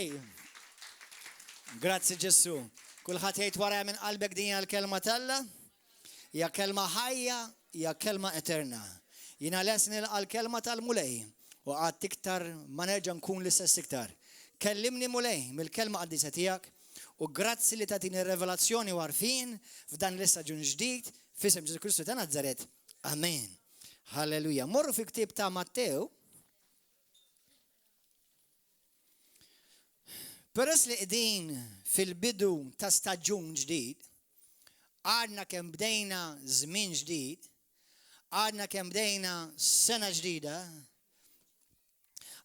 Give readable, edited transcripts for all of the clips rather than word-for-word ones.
Il-Mulej. Grazzi Ġesù. Kulħadd jgħid wara minn qalbek din hija l-kelma t'Alla. Hija kelma ħajja, hija kelma eterna. Jiena lest nilqa' l-kelma tal-Mulej u qatt iktar ma nerġa' nkun l-istess iktar. Kellimni Mulej mill-kelma qaddisa tiegħek u grazzi li tagħtini revelazzjoni u għarfien f'dan l-istaġun ġdid f'isem Ġesù Kristu ta' Nazaret. Amen. Halleluja. Morru fil-ktieb ta' Mattew. Peress li qegħdin fil-bidu ta' staġun ġdid, għadna kemm bdejna żmien ġdid, għadna kemm bdejna sena ġdida,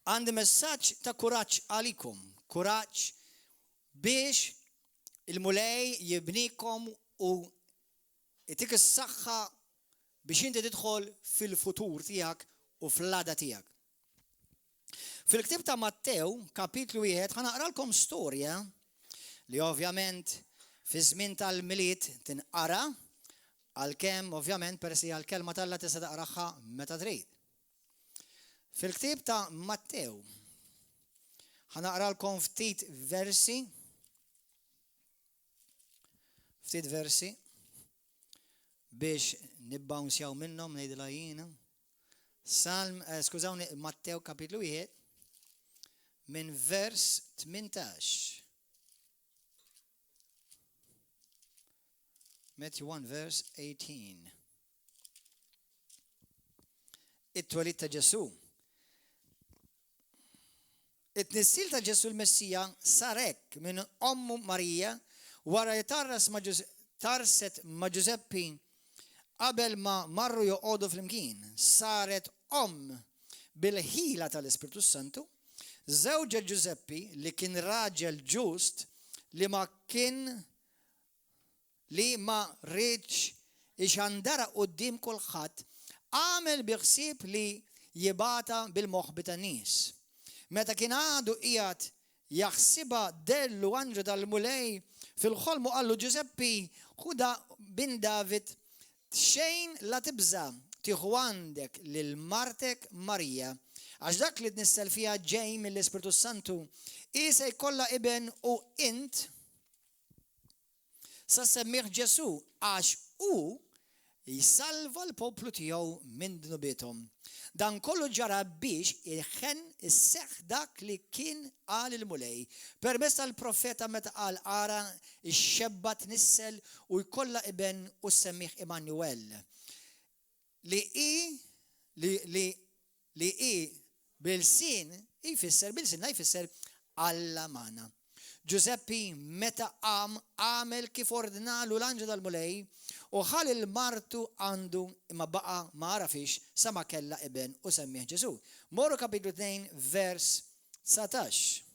għandi messaġġ ta' kuraġġ għalikom, kuraġġ biex il-Mulej jibnikom u Itik is-saħħa biex inti tidħol fil-futur tiegħek u fl-għada tiegħek. Fil-ktieb ta' Mattew, kapitlu wieħed, ħa naqralkom storja li ovvjament fi żmien tal-Milied tinqara, għalkemm ovvjament peress li hija l-kelma t'Alla tista' taqraha meta trid. Fil-ktieb ta' Mattew, ħa naqralkom ftit versi Ftit versi biex nibbawnsjaw minnhom ngħidilha jiena. Salm, eh, skużawni, Mattew kapitlu 1 minn vers 18. Matthew 1 verse 18. It-twelid ta' Ġesù. It-tnissil ta' Ġesù l-Messija sar hekk minn ommu Marija wara li tgħarras ma' tgħarrset ma' Ġużeppi qabel ma marru joqogħdu flimkien. Saret omm bil-ħila tal-Ispirtu s-Santu. Żewġha Ġużeppi li kien raġel ġust li ma kien li ma riedx ixandarha quddiem kulħadd, għamel bi ħsieb li jibgħatha bil-moħbi tan-nies. Meta kien għadu qiegħed jaħsibha deherlu anġlu tal-Mulej fil-ħolm u qallu, Ġużeppi, ħu bin David, xejn la tibża' tieħu għandek lil martek Marija, għax dak li tnissel fiha ġej mill-Ispirtu s-Santu. Hi se jkollha iben u int Sa semmih Ġesù għax hu jsalva l-poplu tiegħu minn dnubiethom. Dan kollu ġara biex iħenn isseħħ dak li kien qal il-Mulej permezz tal-profeta meta qal, Ara, ix-xebba tnissel u jkollha iben u ssemmih Immanuel, li hi li li li hi b'ilsien jfisser b'ilsienna jfisser Alla magħna. Ġużeppi meta qam għamel kif ordnalu l-anġlu tal-Mulej u ħa lil martu għandu imma baqa' ma għarafhiex sa ma kellha iben u semmieh Ġesù. Morru kapitlu 2 vers 19.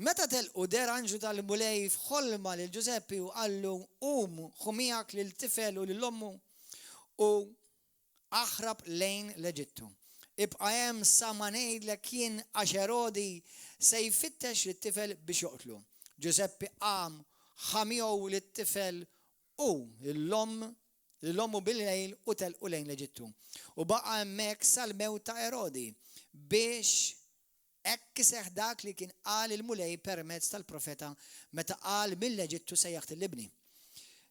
Meta telqu deher anġlu tal-Mulej f'ħolma lil Ġużeppi u qallu, Qum, ħu miegħek lil tifel u lil ommu u aħrab lejn l-Eġittu. Ibqa' hemm sa ma ngħidlek jien għax Erodi se jfittex lit-tifel biex joqtlu. Ġużeppi qam, ħa miegħu lit-tifel u l-omm lil ommu bil-lejl u telqu lejn l-Eġittu. U baqa' hemmhekk sal-mewt ta' Erodi, biex Hekk iseħħ dak li kien qal il-Mulej permezz tal-profeta meta qal mill-Eġittu sejjaħt lil ibni.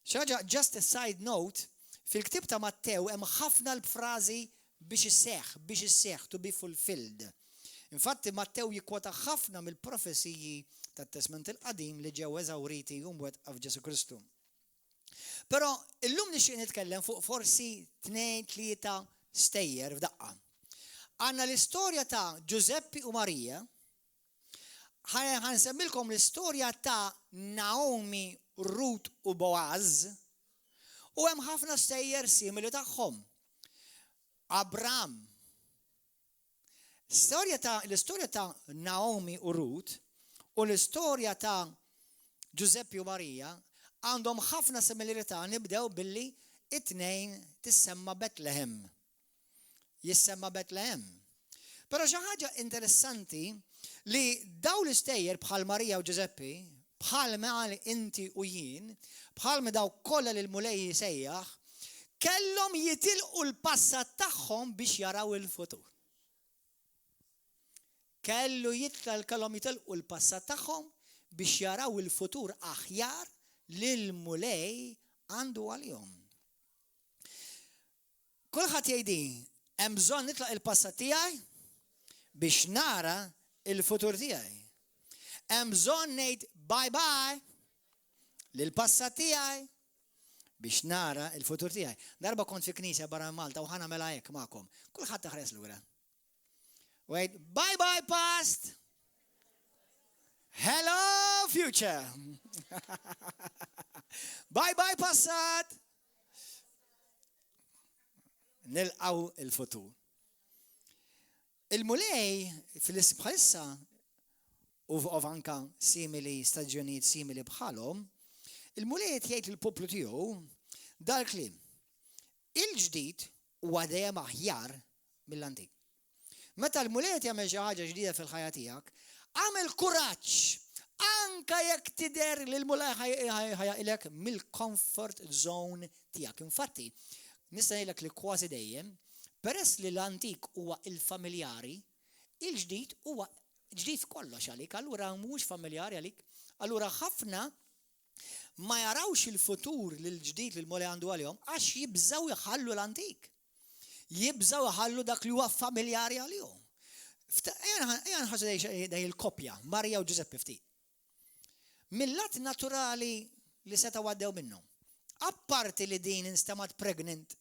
Xi ħaġa just a side note, fil-ktieb ta' Mattew hemm ħafna l-frażi biex iseħħ, biex iseħħ, to be fulfilled. Infatti Mattew jikkwota ħafna mill-profeziji tat-Testment il-Qadim li ġew eżawriti u mwettqa f'Ġesù Kristu. Però illum nixtieq nitkellem fuq forsi tnejn tlieta stejjer f'daqqa. Għandna l-istorja ta' Ġużeppi u Marija, ħa nsemmilkom l-istorja ta' Naomi, Rut u Boaz, u hemm ħafna stejjer simili tagħhom. Abram. Storja ta' l-istorja ta' Naomi u Rut u l-istorja ta' Ġużeppi u Marija għandhom ħafna similarità nibdew billi it-tnejn tissemma Betlehem. Jissemma Betlehem. Però xi ħaġa interessanti li dawn l-istejjer bħal Marija u Ġużeppi, bħal ma inti u jien, bħal ma dawk kollha li l-Mulej jsejjaħ, kellhom jitilqu l-passat tagħhom biex jaraw il-futur. Kellu jitla' kellhom jitilqu l-passat tagħhom biex jaraw il-futur aħjar li l-Mulej għandu għalihom. Kulħadd jgħid din, hemm bżonn nitlaq il-passat tiegħi biex nara il-futur tiegħi. Hemm bżonn ngħid bye bye lill-passat tiegħi biex nara il-futur tiegħi. Darba kont fi knisja barra Malta u ħa nagħmilha hekk magħkom. Kulħadd taħres lura. U għid bye bye past. Hello future. bye bye passat. Nilqaw il-futur. Il-Mulej fil-bħalissa u anka simili staġjonijiet simili bħalhom, il-Mulej qed jgħid lill-poplu tiegħu dal-kliem. Il-ġdid huwa dejjem aħjar mill-antik. Meta l-Mulej qed jagħmel xi ħaġa ġdida fil-ħajja tiegħek, agħmel kuraġġ anka jekk tidher li l-Mulej ħajaqilek mill-comfort zone tiegħek. Infatti, nista' ngħidlek li kważi dejjem, peress li l-antik huwa il-familjari, il-ġdid huwa ġdid f'kollox għalik, allura mhux familjari għalik. Allura ħafna ma jarawx il-futur li l-ġdid li l-Mulej għandu għalihom għax jibżgħu jħallu l-antik. Jibżgħu jħallu dak li huwa familjari għalihom. Ejja nħarsu dej il-koppja, Marija u Ġużeppi ftit. Mill-lat naturali li setgħu għaddew minnhom. Apparti li din instemgħet pregnant,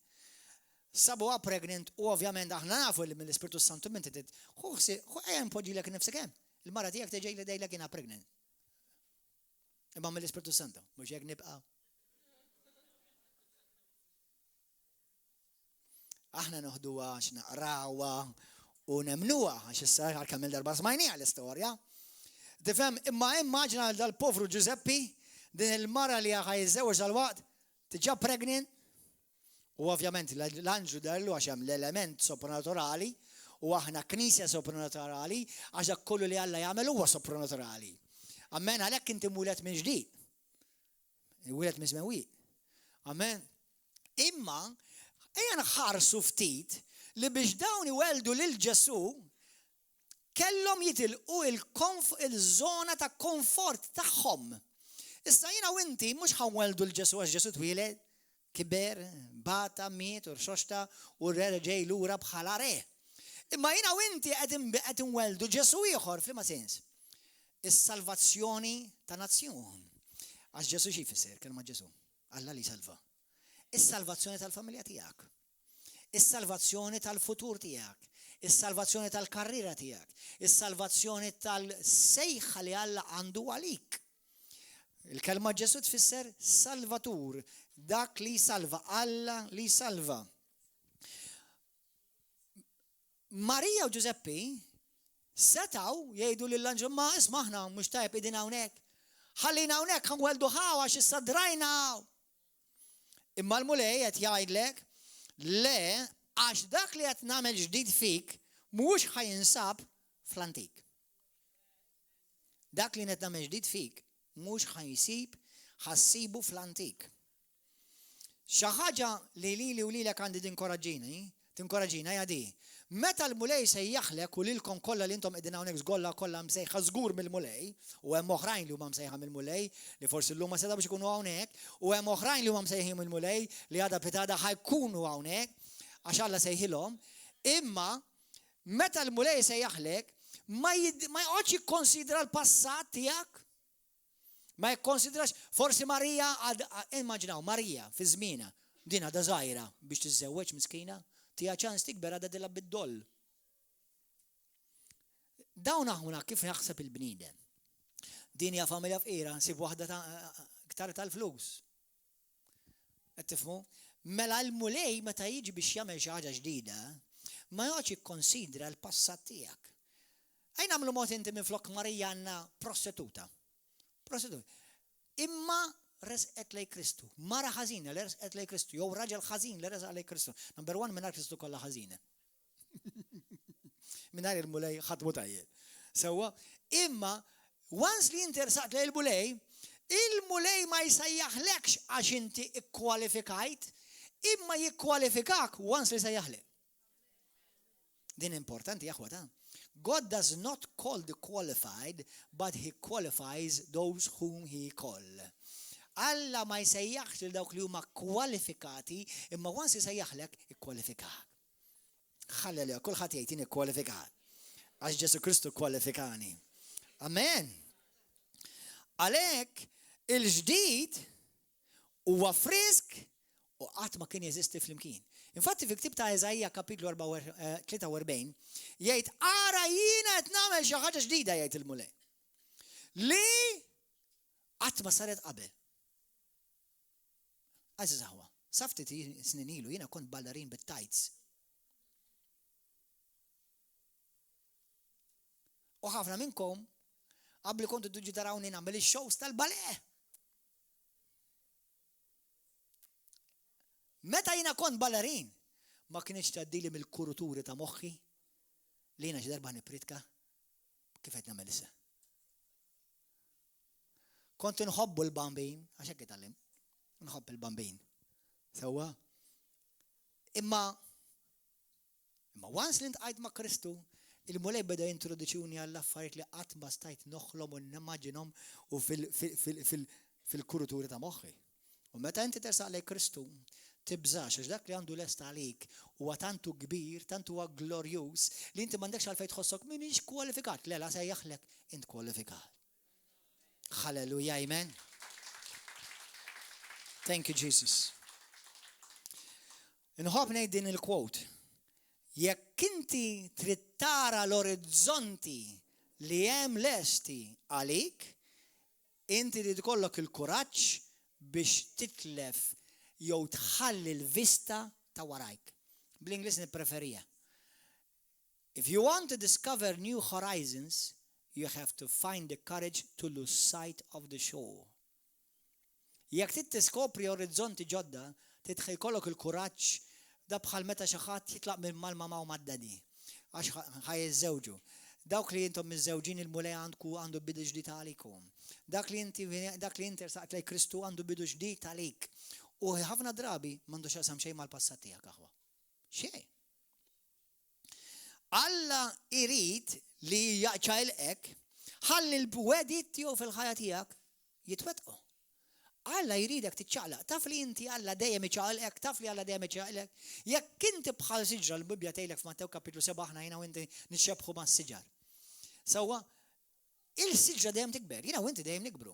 sabuha pregnant u ovvjament aħna nafu li mill-Ispirtu Santu minn titit, ejja npoġġilek nifsek hemm. Il-mara tiegħek teġej li dejlek jiena pregnant. Imma mill-Ispirtu Santu, mhux hekk nibqa'. Aħna noħduha għax naqrawha u nemnuha għax issa għal kemm darba smajniha l-istorja. Tifhem, imma immaġina dal-povru Ġużeppi, din il-mara li ħa jiżżewweġ dal-waqt, diġà pregnant, u ovvjament l-anġlu darlu għax hemm l-element sopranaturali, u aħna knisja sopranaturali, għax dak kollu li Alla jagħmel huwa sopranaturali. Amen, għalhekk inti mwieled minn ġdid. Mwieled minn smewwiet. Amen. Imma ejja nħarsu ftit li biex dawn iweldu lil Ġesù kellhom jitilqu il-żona ta' komfort tagħhom. Issa jiena u inti mhux ħa nwelldu 'l Ġesù għax Ġesù twieled, kiber, bata, miet u rxoxta u reġa' lura bħala re. Imma jiena u inti qed inwelldu Ġesù ieħor f'liema sens? Is-salvazzjoni ta' nazzjon. Għax Ġesù xi jfisser kelma Ġesù? Alla li jsalva. Is-salvazzjoni tal-familja tiegħek. Is-salvazzjoni tal-futur tiegħek. Is-salvazzjoni tal-karriera tiegħek. Is-salvazzjoni tal-sejħa li Alla għandu għalik. Il-kelma Ġesù tfisser salvatur, dak li jsalva, Alla li jsalva. Marija u Ġużeppi setgħu jgħidu lill-anġlu ma isma' aħna mhux tajjeb qegħdin hawnhekk. Ħallina hawnhekk ħa nwelldu hawn għax issa drajna hawn. Imma l-Mulej qed jgħidlek le għax dak li qed nagħmel ġdid fik mhux ħa jinsab fl-antik. Dak li qed nagħmel ġdid fik mhux ħa jsib ħa ssibu fl-antik. Xi ħaġa li lili u lilek għandi tinkoraġġini, tinkoraġġina hija di. Meta l-Mulej sejjaħlek u lilkom kollha li intom qegħdin hawnhekk żgolla kollha msejħa żgur mill-Mulej, u hemm oħrajn li huma msejħa mill-Mulej li forsi llum ma setgħux ikunu hawnhekk, u hemm oħrajn li huma msejħin mill-Mulej li għada pitgħada ħa jkunu hawnhekk għax Alla sejħilhom, imma meta l-Mulej sejjaħlek ma joqgħodx jikkonsidra l-passat tiegħek. Ma jikkonsidrax, forsi Marija, immaġinaw, Marija, fi żmienha, din għadha żgħira biex tiżżewweġ miskina, tiha ċans tikber għadha tilgħab bid-doll. Dawn aħna kif jaħseb il-bniedem. Din hija familja fqira, nsib waħda ta' iktar tal-flus. Qed tifhmu? Mela l-Mulej meta jiġi biex jagħmel xi ħaġa ġdida, ma joqgħodx jikkonsidra l-passat tiegħek. Ejja nagħmlu mod inti minflok Marija għandna prostituta. Prostituta. Imma resqet lej Kristu. Mara ħażina li resqet lej Kristu, jew raġel ħażin li resaq lej Kristu. Number one, mingħajr Kristu kollha ħażina. Mingħajr il-Mulej ħadd mhu tajjeb. Sewwa, imma once li inti rsaqt lejn il-Mulej, il-Mulej ma jsejjaħlekx għax inti ikkwalifikajt, imma jikkwalifikak once li sejjaħlek. Din importanti aħwa ta'. God does not call the qualified, but he qualifies those whom he call. Alla ma jsejjaħx lil dawk li huma kwalifikati, imma once isejjaħlek, ikkwalifikak. Halleluja, kulħadd jgħid jien ikkwalifikat. Għax Ġesu Kristu kwalifikani. Amen. Għalhekk il-ġdid huwa frisk u qatt ma kien jeżisti flimkien. Infatti fi ktib ta' Eżaija kapitlu 43 eh, jgħid ara jiena qed nagħmel xi ħaġa ġdida jgħid il-Mulej. Li qatt ma saret qabel. Għażiż aħwa, sa ftit snin ilu jiena kont ballerin bit-tajts. U ħafna minnkom qabli kontu tiġu tarawni nagħmel ix-shows tal-ballet. Meta jiena kont ballerin, ma kienx tgħaddili mill-kuruturi ta' moħħi li jiena xi darba nippritka kif qed nagħmel issa. Kont inħobbu l-bambin, għax hekk itgħallim. Nħobb il-bambin. Sewwa. Imma imma once li ntqajt ma' Kristu, il-Mulej beda jintroduċuni għall affarijiet li qatt ma stajt noħlom u nimmaġinhom u fil-kuruturi ta' moħħi. U meta inti tersaq lejn Kristu, tibżax għax dak li għandu lest għalik huwa tant hu kbir, tant huwa glorjuż li inti m'għandekx għalfejn tħossok m'iniex kwalifikat. Le, la sejjaħlek, int kwalifikat. Hallelujah, amen. Thank you, Jesus. Nħobb ngħid din il-quote. Jekk inti trid tara l-orizzonti li hemm lesti għalik, inti trid ikollok il-kuraġġ biex titlef jew tħalli l-vista ta' warajk. Bl-Ingliż nippreferija. If you want to discover new horizons, you have to find the courage to lose sight of the shore. Jekk trid tiskopri orizzonti ġodda, trid jkollok il-kuraġġ da bħal meta xi ħadd jitlaq minn mal-mama u mad-daddy għax ħa jiżżewġu. Dawk li intom miżżewġin il-Mulej għandku għandu bidu ġdid għalikom. Dak li inti dak li inti rsaqt lejn Kristu għandu bidu ġdid għalik. U ħafna drabi m'għandu x'jaqsam xejn mal-passat tiegħek aħwa. Xejn. Alla jrid li jaqċaqilqek ħalli l-wegħdiet tiegħu fil-ħajja tiegħek jitwettqu. Alla jridek tiċċaqlaq. Taf li inti Alla dejjem iċaqalqek, taf li Alla dejjem iċaqlek. Jekk inti bħal siġra l-Bibbja tgħidlek f'Mattew kapitlu 7 aħna jiena u inti nixxebħu mas-siġar. Sewwa, Il-siġra dejjem tikber, jiena u inti dejjem nikbru.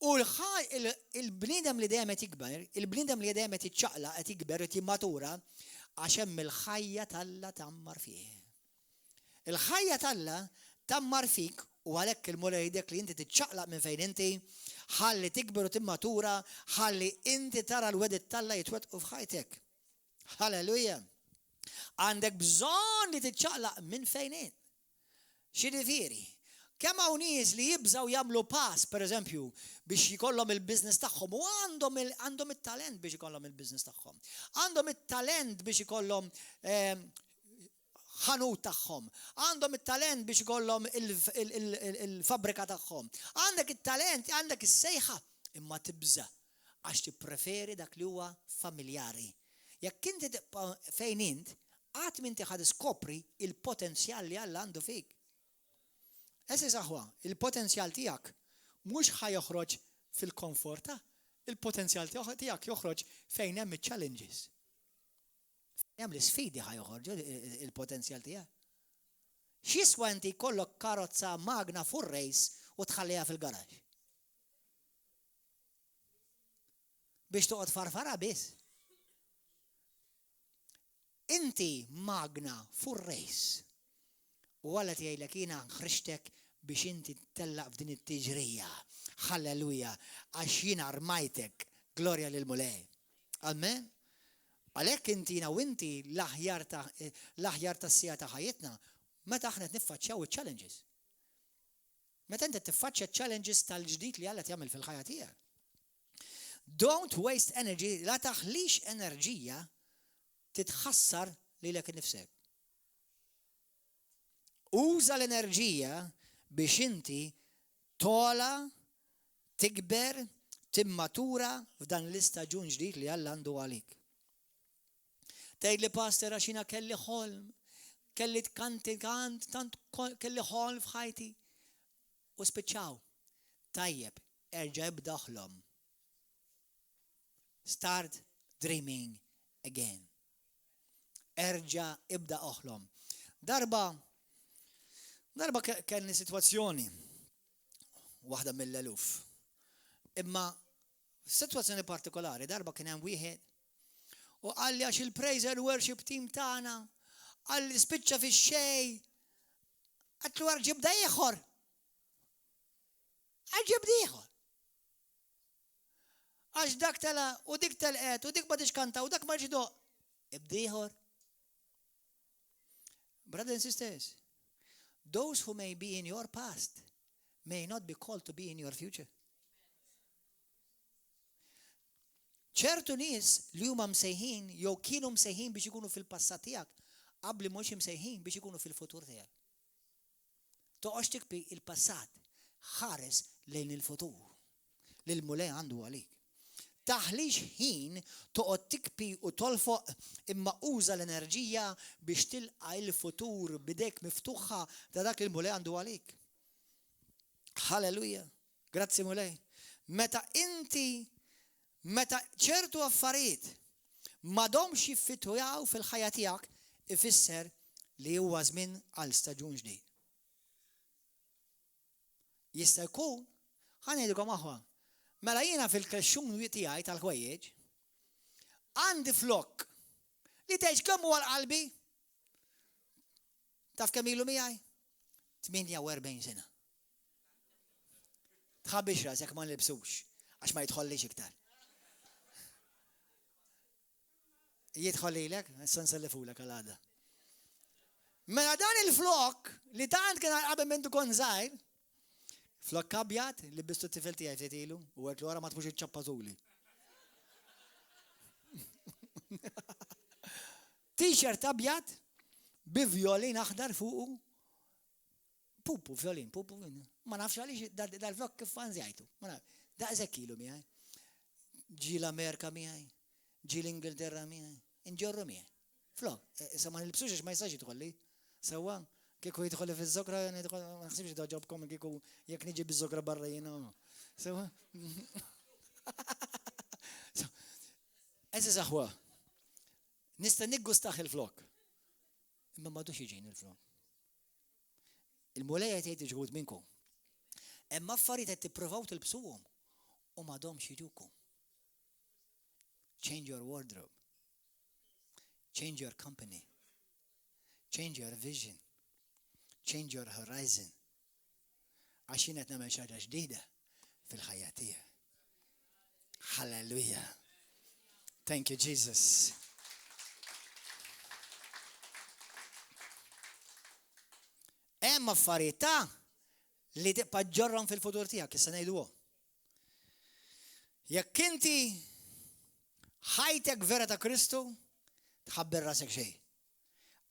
U l-bniedem li dejjem qed jikber, il-bniedem li dejjem qed jiċċaqlaq, qed jikber, qed jimmatura, għax hemm il-ħajja t'Alla tgħammar fih. Il-ħajja t'Alla tgħammar fik u għalhekk il-Mulej jridek li inti tiċċaqlaq minn fejn inti, ħalli tikber u timmatura, ħalli inti tara l-wegħdiet t'Alla jitwettqu f'ħajtek. Halleluja! Għandek bżonn li tiċċaqlaq minn fejn int. X'jiġifieri? Kemm hawn nies li jibżgħu jagħmlu pass, pereżempju, biex jkollhom il-business tagħhom u għandhom għandhom it-talent biex ikollhom il-business tagħhom. Għandhom it-talent biex ikollhom ehm, ħanut tagħhom. Għandhom it-talent biex ikollhom il-fabbrika tagħhom. Għandek it-talent, għandek is-sejħa, imma tibża' għax tippreferi dak li huwa familjari. Jekk inti tibqa' fejn int, qatt m'inti ħa tiskopri il-potenzjal li Alla għandu fik. Għeżież aħwa, il-potenzjal tiegħek mhux ħa joħroġ fil-komfort, il-potenzjal tiegħek joħroġ fejn hemm iċ-challenges. Fejn hemm l-isfidi ħa joħorġu il-potenzjal tiegħek. X'jiswa inti jkollok karozza magna full race u tħalliha fil-garaxx? Biex toqgħod farfara biss. Inti magna full race. U Alla jgħidlek jiena nħriġtek biex inti ttellaq f'din it-tiġrija. Halleluja, għax jiena armajtek. Glorja lill-Mulej. Amen. Għalhekk inti jiena u inti l-aħjar ta' l-aħjar tas-siegħa ta' ħajjitna meta aħna qed niffaċċjaw iċ-challenges. Meta inti tiffaċċja challenges tal-ġdid li Alla qed jagħmel fil-ħajja tiegħek. Don't waste energy, la taħlix enerġija titħassar lilek innifsek. Uża l-enerġija biex inti tola, tikber, timmatura f'dan l-istaġun ġdid li Alla għandu għalik. Tgħid li pastor għax jiena kelli ħolm. Kelli tkanti kant, tant kelli ħolm f'ħajti. U spiċċaw. Tajjeb, erġa' ibda oħlom. Start dreaming again. Erġa' ibda oħlom. Darba, darba kelli sitwazzjoni, waħda mill-eluf. Imma f'sitwazzjoni partikolari, darba kien hemm wieħed u qalli għax il-praise and worship team tagħna qalli spiċċa fix-xejn. Għatlu għar ġibda ieħor. Għar ġibda ieħor. Għax dak tela u dik telqet u dik ma kanta u dak ma ġidoq. Ibda ieħor. Brothers and sisters, those who may be in your past may not be called to be in your future. Ċertu nies li huma msejħin jew kienu msejħin biex ikunu fil-passat tiegħek, qabli mhux imsejħin biex ikunu fil-futur tiegħek. Toqgħodx tikbi il-passat, ħares lejn il-futur li l-Mulej għandu għalik. Taħlix ħin toqgħod tikbi u tolfoq imma uża l-enerġija biex tilqa' il-futur b'idejk miftuħa ta' dak li l-Mulej għandu għalik. Halleluja. Grazzi Mulej. Meta inti meta ċertu affarijiet m'għadhomx jiffitjaw fil-ħajja tiegħek ifisser li huwa żmien għal staġun ġdid. Jista' jkun, ħa ngħidilkom aħwa, mela jiena fil-kexxun tiegħi tal-ħwejjeġ għandi flokk li tgħidx kemm huwa l-qalbi. Taf kemm ilu miegħi? 48 sena. Tħabbix rasek ma nilbsux, għax ma jidħollix iktar. Jidħol lilek, issa nsellifulek għal għada. Mela dan il-flok li tant kien qabel minn kont żgħir, flok abjad li bistu t-tifel tiegħi ftit ilu u għedt wara ma tmux iċċappatuli. T-shirt abjad bi vjolin aħdar fuqu Pupu, violin, pupu, ma nafx għaliex dal-vlog kif fanzjajtu. Ma nafx. Daqshekk ilu miegħi. Ġi l-Amerika miegħi, ġi l-Ingilterra miegħi, inġorru miegħi. Flok, e, issa ma nilbsux għax ma jistax jidħolli. Sewwa, kieku jidħolli fiż-żokra, ma naħsibx doġobkom kieku jekk niġi biż-żokra barra jiena. Sewwa? Eżiż aħwa, nista' niggustaħ il-flok. Imma m'għadux jiġini l-flok. Il-Mulej qed jgħid ġħud minnkom. Hemm affarijiet qed tippruvaw tilbsuhom u m'għadhomx jiġukom. Change your wardrobe. Change your company. Change your vision. Change your horizon. Għax jien qed nagħmel xi ħaġa ġdida fil-ħajja tiegħek. Hallelujah. Thank you, Jesus. Hemm affarijiet ta' li tibqa' ġorrom fil-futur tiegħek, issa ngħiduhom. Jekk inti ħajtek vera ta' Kristu, tħabber rasek xejn.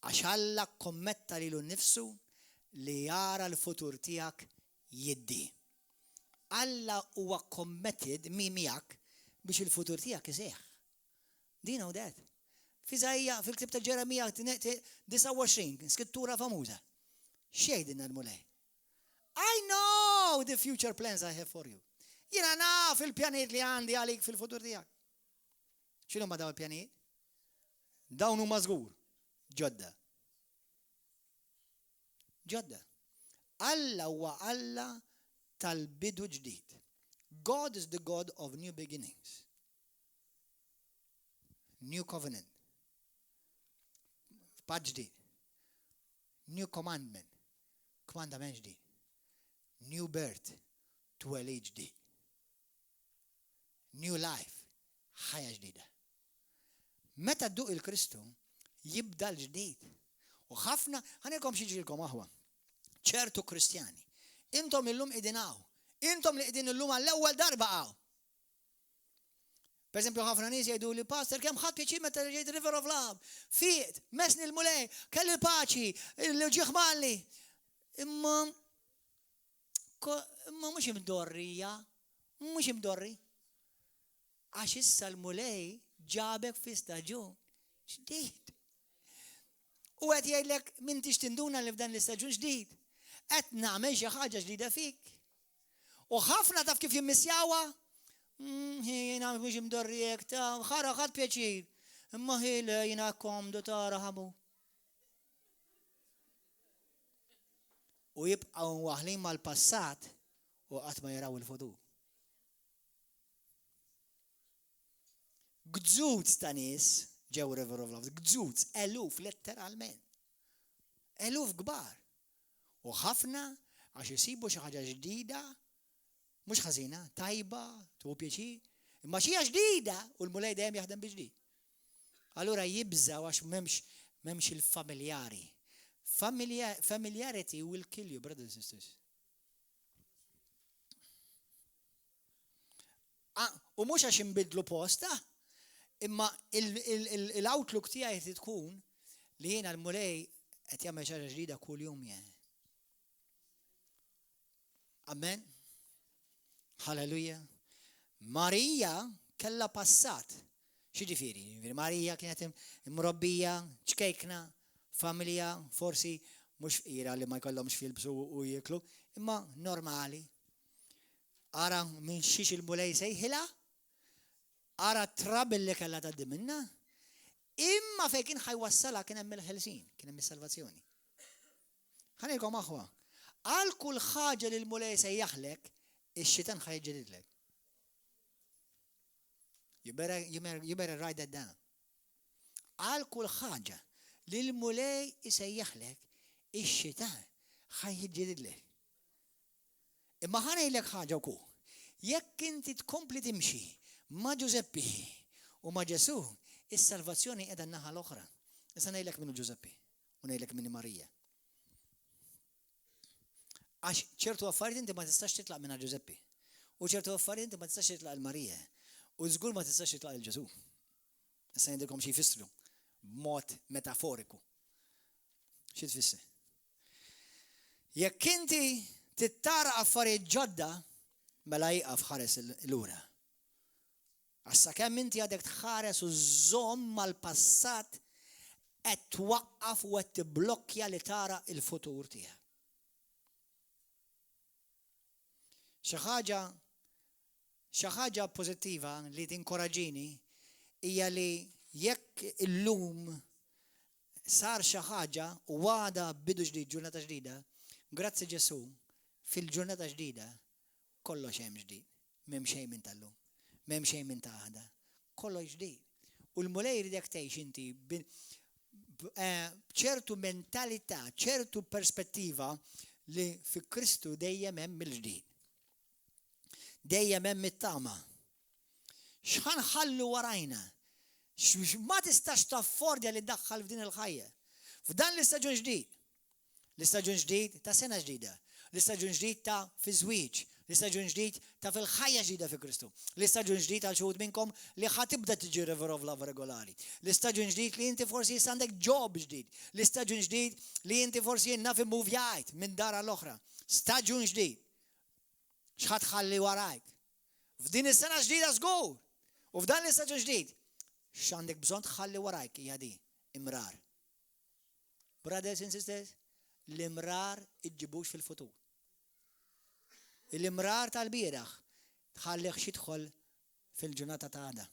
Għax Alla kkommetta lilu nnifsu li jara l-futur tiegħek jiddi. Alla huwa committed mi miegħek biex il-futur tiegħek iseħħ. Do you know that? F'Iżaija, fil-ktieb ta' Ġeremija 29, skrittura famuża. X'jgħidilna l-Mulej? I know the future plans I have for you. Jiena naf il-pjanijiet li għandi għalik fil-futur tiegħek. X'inhuma dawn il-pjanijiet? Dawn huma żgur ġodda. Ġodda. Alla huwa Alla tal-bidu ġdid. God is the God of new beginnings. New covenant. Patt ġdid. New commandment. Kmandament ġdid. New birth. Twelid ġdid. New life, ħajja ġdida. Meta dduq il-Kristu, jibda l-ġdid. U ħafna, ħanilkom xi ġrilkom aħwa. Ċertu Kristjani, intom illum qegħdin hawn. Intom li qegħdin illum għall-ewwel darba hawn. Per eżempju, ħafna nies jgħidu li pastor kemm ħadd pjaċir meta ġejt River of Love. Fiet, mesni l-Mulej, kelli l-paċi, l-ġieħ malli. Imma Imma mhux imdorrija, mhux imdorri. Għax issa l-Mulej ġabek fi staġun ġdid. U qed jgħidlek m'intix tinduna li f'dan l-istaġun ġdid qed nagħmel xi ħaġa ġdida fik. U ħafna taf kif jimmissjawha? Mm, jiena mhux imdorri hekk ta' ħara ħadd pjaċir. Imma hi le jiena komdu tara ħamu. U jibqgħu waħlin mal-passat u qatt ma jaraw il-futur. Gżuz ta' nies ġew River of Love, gżuz, eluf letteralment. Eluf kbar. U ħafna għax isibu xi ħaġa ġdida, mhux ħażina, tajba, tuħu pjaċir, imma xi ġdida u l-Mulej dejjem jaħdem bi ġdid. Allura jibżaw għax m'hemmx m'hemmx il-familjari. Familiarity will kill you, brothers and sisters. Ah, u mhux għax inbidlu post, ah, imma l-outlook tiegħi trid tkun li jiena l-Mulej qed jagħmel xi ħaġa ġdida kuljum jien. Amen. Halleluja. Marija kellha passat. X'jiġifieri? Jiġifieri Marija kienet imrobbija, ċkejkna, familja forsi mhux fqira li ma jkollhomx jilbsu u jieklu, imma normali. Ara minn xiex il-Mulej sejħilha, ara t-trouble li kellha tgħaddi minnha, imma fejn kien ħa jwassalha kien hemm il-ħelsien, kien hemm is-salvazzjoni. Ħa ngħidilkom aħwa, għal kull ħaġa li l-Mulej sejjaħlek, ix-xitan ħa jiġġelidlek. You better, you better, you better write that down. Għal kull ħaġa li l-Mulej isejjaħlek, ix-xitan ħa jiġġelidlek. Imma ħa ngħidlek ħaġa wkoll. Jekk inti tkompli timxi ma' Ġużeppi u ma' Ġesù, is-salvazzjoni qiegħda n-naħa l-oħra. Issa ngħidlek min hu Ġużeppi u ngħidlek min hi Marija. Għax ċertu affarijiet inti ma tistax titlaq minn Ġużeppi. U ċertu affarijiet inti ma tistax titlaq il-Marija. U żgur ma tistax titlaq il-Ġesù. Issa ngħidilkom xi jfissru b'mod metaforiku. Xi tfisser? Jekk inti tittara affarijiet ġodda, mela ieqaf ħares lura. Għax sakemm inti għadek tħares u żżomm mal-passat qed twaqqaf u qed tibblokkja li tara il-futur tiegħek. Xi ħaġa xi ħaġa pożittiva li tinkoraġini hija li jekk illum sar xi ħaġa u għada bidu ġdid, ġurnata ġdida, grazzi Ġesù, fil-ġurnata ġdida kollox hemm ġdid. M'hemm xejn minn tal-lum. M'hemm xejn minn ta' għada. Kollox ġdid. U l-Mulej jridek tgħix inti b'ċertu mentalità, ċertu perspettiva li fi Kristu dejjem hemm il-ġdid. Dejjem hemm it-tama. X'ħa nħallu warajna? Ma tistax taffordja li ddaħħal f'din il-ħajja. F'dan l-istaġun ġdid. L-istaġun ġdid ta' sena ġdida. L-istaġun ġdid ta' fi żwieġ. L-istaġun ġdid ta' fil-ħajja ġdida fi Kristu. L-istaġun ġdid għal xi wħud minnkom li ħa tibda tiġi River of Love regolari. L-istaġun ġdid li inti forsi issa għandek job ġdid. L-istaġun ġdid li inti forsi jien naf immuvjajt minn dar għal oħra. Staġun ġdid. X'ħa tħalli warajk? F'din is-sena ġdida żgur! U f'dan l-istaġun ġdid, x'għandek bżonn tħalli warajk hija di, imrar. Brothers and sisters, l-imrar iġġibux fil-futur. Il-imrar tal-bieraħ tħallih xidħol fil-ġurnata ta' għada.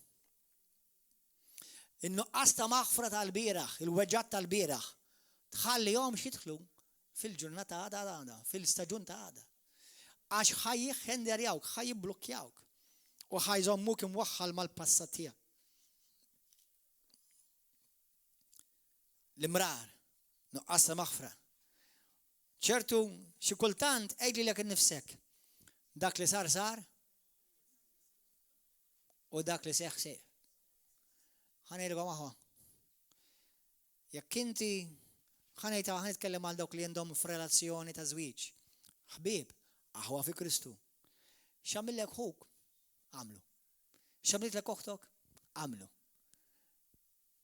In-nuqqas ta' maħfra tal-bieraħ, il-weġgħat tal-bieraħ, tħallihomx jidħlu fil-ġurnata ta' għada, fil-staġun ta' għada. Għax ħa jikkenderjawk, ħa jibblukkjawk u ħa jżommuk imwaħħal mal-passat tiegħek. L-imrar, nuqqas ta' maħfra. Ċertu, xi kultant għid lilek innifsek, dak li sar sar u dak li seħħ seħħ. Ħa ngħidilkom aħwa. Jekk inti ħa ngħid ħa nitkellem għal dawk li għandhom f'relazzjoni ta' żwieġ. Ħbieb, aħwa fi Kristu. X'għamillek ħuk? Għamlu. X'għamlitlek oħtok? Għamlu.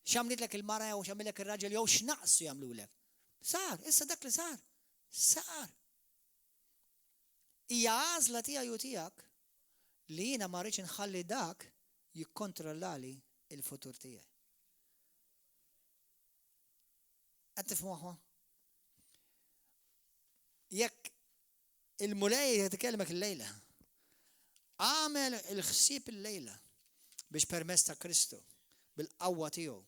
X'għamlitlek il-mara jew x'għamillek ir-raġel jew x'naqsu jagħmlulek? Sar, issa dak li sar, sar. Hija għażla tiegħi u tiegħek li jiena ma rridx inħalli dak jikkontrollali il-futur tiegħi. Qed tifhmu aħwa? Jekk il-Mulej qed ikellmek illejla, għamel il-ħsieb illejla biex permezz ta' Kristu bil-qawwa tiegħu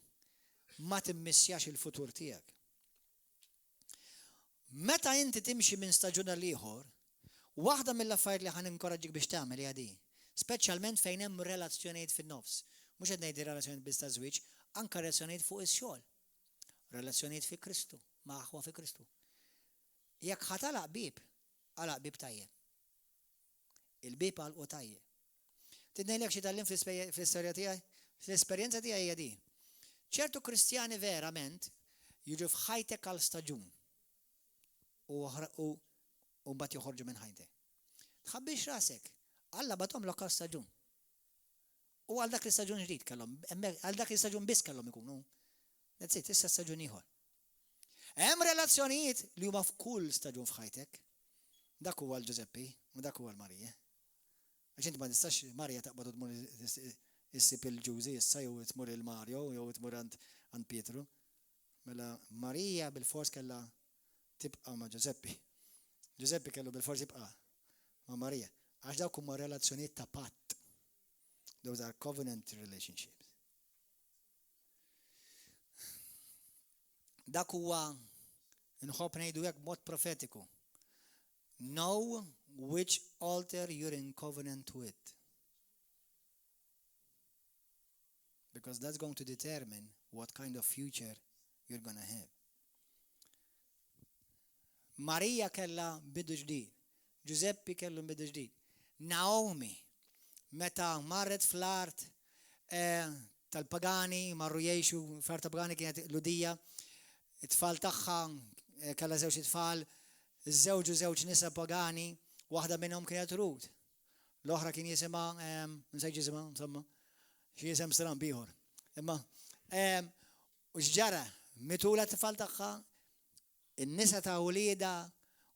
ma timmissjax il-futur tiegħek. Meta inti timxi minn staġun għal ieħor, waħda mill-affarijiet li ħa ninkoraġġik biex tagħmel hija din, speċjalment fejn hemm relazzjonijiet fin-nofs. Mhux qed ngħid relazzjonijiet biss ta' żwieġ, anke relazzjonijiet fuq ix-xogħol. Relazzjonijiet fi Kristu, ma' aħwa fi Kristu. Jekk ħa tagħlaq bieb, agħlaq bieb tajjeb. Il-bieb għalqu tajjeb. Trid ngħidlek xi tgħallimt fl-istorja tiegħi? Fl-esperjenza tiegħi hija din. Ċertu Kristjani verament jiġu f'ħajtek għal staġun u u mbagħad joħorġu minn ħajtek. Tħabbix rasek. Alla bagħathomlok għal staġun. U għal dak l-istaġun ġdid kellhom, għal dak l-istaġun biss kellhom ikunu. That's it, issa staġun ieħor. Hemm relazzjonijiet li huma f'kull staġun f'ħajtek. Dak huwa l-Ġużeppi u dak huwa l-Marija. Għax inti ma tistax Marija taqbad u tmur issib il-Ġużi issa jew tmur il-Mario jew tmur għand Pietru. Mela Marija bilfors kellha tibqa' ma' Ġużeppi. Ġużeppi kellu bilfors jibqa' ma' Marija. Għax dawk huma relazzjonijiet ta' patt. Those are covenant relationships. Dak huwa nħobb ngħidu hekk b'mod profetiku. Know which altar you're in covenant with. Because that's going to determine what kind of future you're going to have. Marija kella bidu ġdid. Ġużeppi kellu bidu ġdid. Naomi, meta marret fl-art eh, tal-pagani, marru jgħixu fl-art tal-pagani kienet Lhudija, it-tfal tagħha eh, kellha żewġ itfal, żewġu żewġ nisa pagani, waħda minnhom kienet Rut. L-oħra kien jisimha, ehm, nsejt jisimha, insomma, xi jisem stramb ieħor. Imma ehm, u x'ġara, mitula t-tfal tagħha, in-nisa ta' uliedha,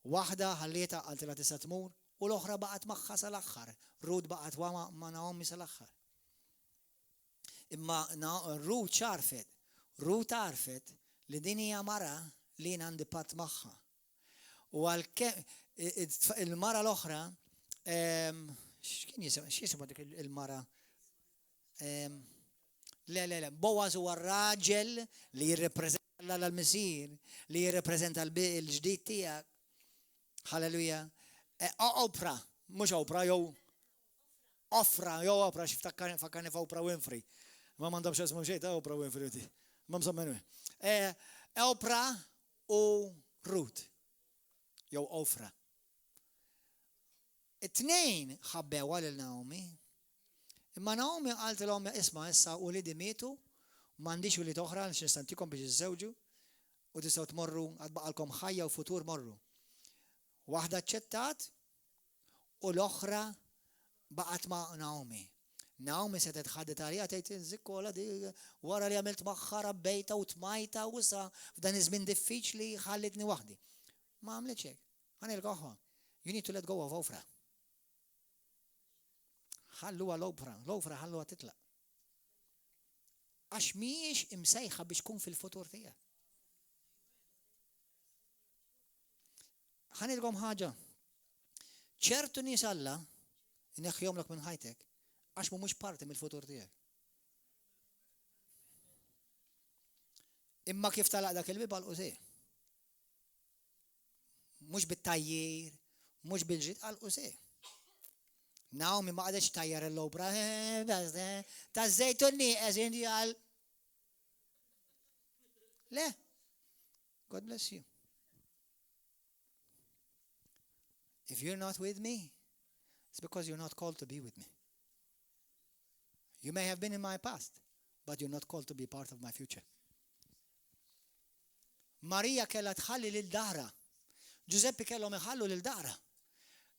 waħda ħallietha qaltilha tista' tmur, u l-oħra baqgħet magħha sal-aħħar. Rut baqgħet ma' Naomi sal-aħħar. Imma Rut x'għarfet? Rut għarfet li din hija mara li jien għandi patt magħha. U għalkemm il-mara l-oħra, x'kien jisimha, x'jisimha dik il-mara? Le, le, le, Boaz huwa raġel li jirrepreżenta l-Missier, li jirrepreżenta l-ġdid tiegħek. Halleluja. E, Oprah, mhux Oprah, jew Ofra, jew Oprah, xi fakkarni f'Oprah Winfrey. Ma m'għandhom x'jaqsmu xejn ta' Oprah Winfrey u Ma msomma anyway. E, Oprah u Ruth. Jew Ofra. It-tnejn ħabbewha lil Naomi. Imma Naomi qaltilhom isma' issa uliedi mietu, m'għandix ulied oħra li nista' ntikom biex iżżewġu u tistgħu tmorru għad baqalkom ħajja u futur morru. Waħda aċċettat u l-oħra baqgħet ma' Naomi. Naomi setgħet ħadet għaliha tgħid żikkola di wara li għamilt magħha rabbejta u tmajta u issa f'dan iż-żmien diffiċli ħallitni waħdi. Ma għamlitx hekk. Ħa ngħidlek oħra, you need to let go of Ofra. Ħalluha l-Ofra, l-Ofra ħalluha titlaq. Għax mhijiex imsejħa biex tkun fil-futur tiegħek. Ħa ngħidilkom ħaġa. Ċertu nies Alla jneħħihomlok minn ħajtek għax mhumiex parti mill-futur tiegħek. Imma kif talaq dak il-bib għal qusi. Mhux bit-tajjir, mhux bil-ġid għal qusi. Naomi ma qagħdetx tajjar l-obra eh, ta' żejtun nieqes inti għal. Le, God bless you. If you're not with me, it's because you're not called to be with me. You may have been in my past, but you're not called to be part of my future. Marija kellha tħalli lil dara. Ġużeppi kellhom iħallu lil dara.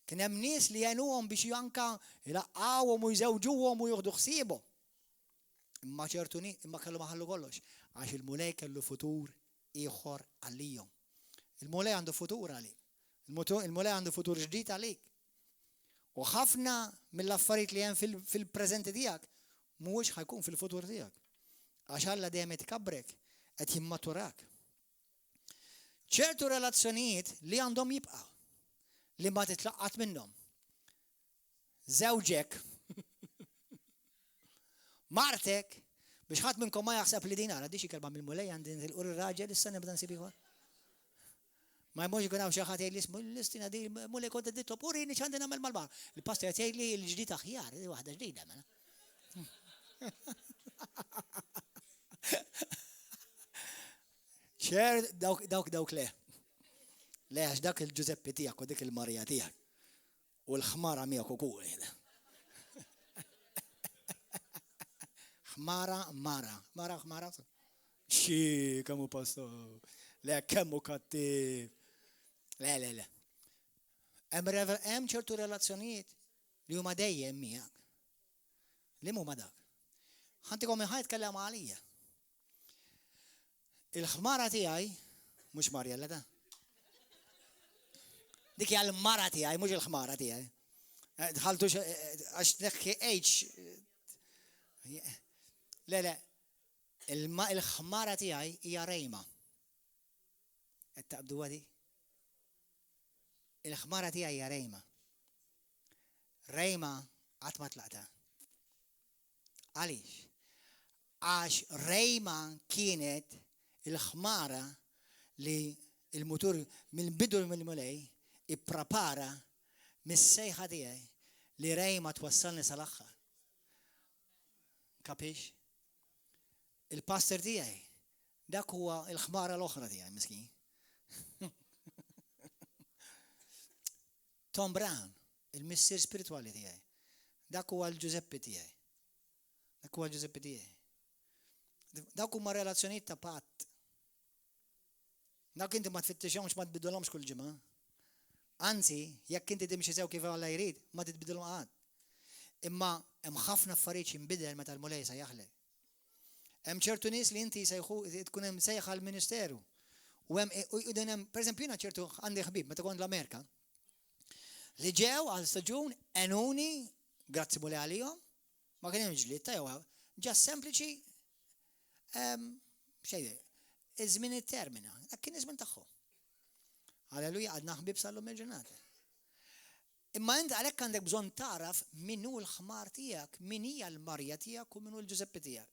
Kien hemm nies li għenuhom biex anka jlaqqawhom u jżewġuhom u jieħdu ħsiebhom. Imma ċertu imma kellhom iħallu kollox għax il-Mulej kellu futur ieħor għalihom. Il-Mulej għandu futur għalik. Il-Mulej għandu futur ġdid għalik. U ħafna mill-affarijiet li hemm fil-preżenti tiegħek mhuwiex ħajkun fil-futur tiegħek. Għax Alla dejjem qed ikabrek, qed jimmaturak. Ċertu relazzjonijiet li għandhom jibqa' li ma titlaqqat minnhom. Żewġek, martek, biex ħadd minnkom ma jaħseb li din ara di xi kelma mill-Mulej għandi nilqu r-raġel issa nibda nsib ieħor. Ma jmux ikun hawn xi ħadd jgħid li ismu l-istina di Mulej kont qed nitlob urini x'għandi nagħmel mal-bar. Il-pastor qed jgħid li l-ġdid aħjar, waħda ġdida mela. ċer dawk dawk dawk le. Le għax dak il-Ġużeppi tiegħek u dik il-Marija tiegħek. U l-ħmara miegħek ukoll. Ħmara, mara. Mara, ħmara. Xi, kemm hu pastor. Le, kemm hu kattiv. Le, le, le. Hemm ċertu relazzjonijiet li huma dejjem miegħek. Li huma dak? Ħantikom ħa jitkellem għalija. Il-ħmara tiegħi, mhux Marjella ta' Dik hija l-mara tiegħi, mhux il-ħmara tiegħi. Eh, dħaltu eh, eh, għax tneħħi H. Le, le, il-ħmara tiegħi hija rejma. Qed taqbdu għadi? Il-ħmara tiegħi hija rejma. Rejma qatt ma tlaqta. Għaliex? Għax Rejma kienet il-ħmara li il-mutur mill-bidu mill-Mulej ipprepara mis-sejħa tiegħi li Rejma twassalni sal-aħħar. Kapix? Il-pastor tiegħi dak huwa l-ħmara l-oħra tiegħi miskin. Tom Brown, il-missier spiritwali tiegħi. Dak huwa l-Ġużeppi tiegħi. Dak huwa l-Ġużeppi tiegħi. Dawk huma relazzjonijiet ta' patt. Dawk inti ma tfittixhomx ma tbiddilhomx kull ġimgħa. Anzi, jekk inti timxi sew kif Alla jrid, ma titbiddilhom qatt. Imma hemm ħafna affarijiet jinbidel meta l-Mulej se jaħlek. Hemm ċertu nies li inti jsejħu tkun hemm sejħa l-ministeru. U hemm u din hemm pereżempju jiena ċertu għandi ħbieb meta kont l-Amerika li ġew għal staġun enuni, grazzi Mulej għalihom, ma kien hemm ġlied ta' jew ġa sempliċi xejn iż-żmien ittermina, dak kien iż-żmien tagħhom. Alleluja għadna ħbieb sal-lum il-ġurnata. Imma int għalhekk għandek bżonn tagħraf min hu l-ħmar tiegħek, min hija l-Marja tiegħek u min hu l-Ġużeppi tiegħek.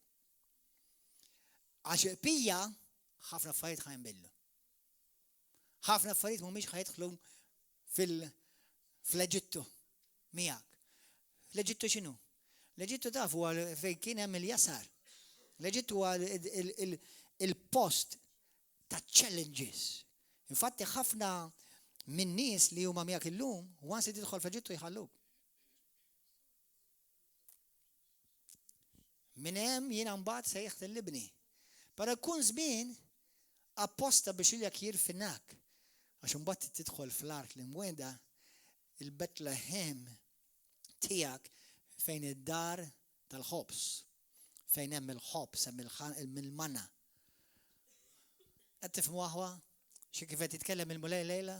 Għax pija ħafna affarijiet ħa jinbidlu. Ħafna affarijiet mhumiex ħa jidħlu fil-Eġittu miegħek. L-Eġittu x'inhu? L-Eġittu taf huwa fejn kien hemm il-jasar. L-Eġittu huwa il-post ta' challenges. Infatti ħafna minn nies li huma miegħek illum, once li tidħol f'Eġittu jħalluk. Minn hemm jiena mbagħad sejħt l-ibni. Però jkun żmien apposta biex ilek jirfinak. Għax imbagħad tidħol fl-art li mweda il-Betlehem tiegħek fejn id-dar tal-ħobż. Fejn hemm il-ħobż, hemm il-manna. Qed tifhmu aħwa xi kif qed jitkellem il-Mulej lejla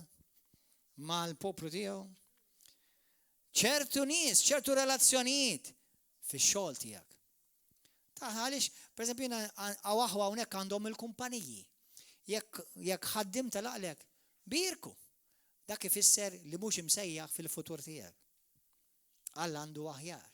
mal-poplu tiegħu? Ċertu nies, ċertu relazzjonijiet fix-xogħol tiegħek. Ta' għaliex, pereżempju, jiena hawn aħwa hawnhekk għandhom il-kumpaniji. Jekk jekk ħaddim telaqlek, birku. Dak ifisser li mhux imsejjaħ fil-futur tiegħek. Alla għandu aħjar.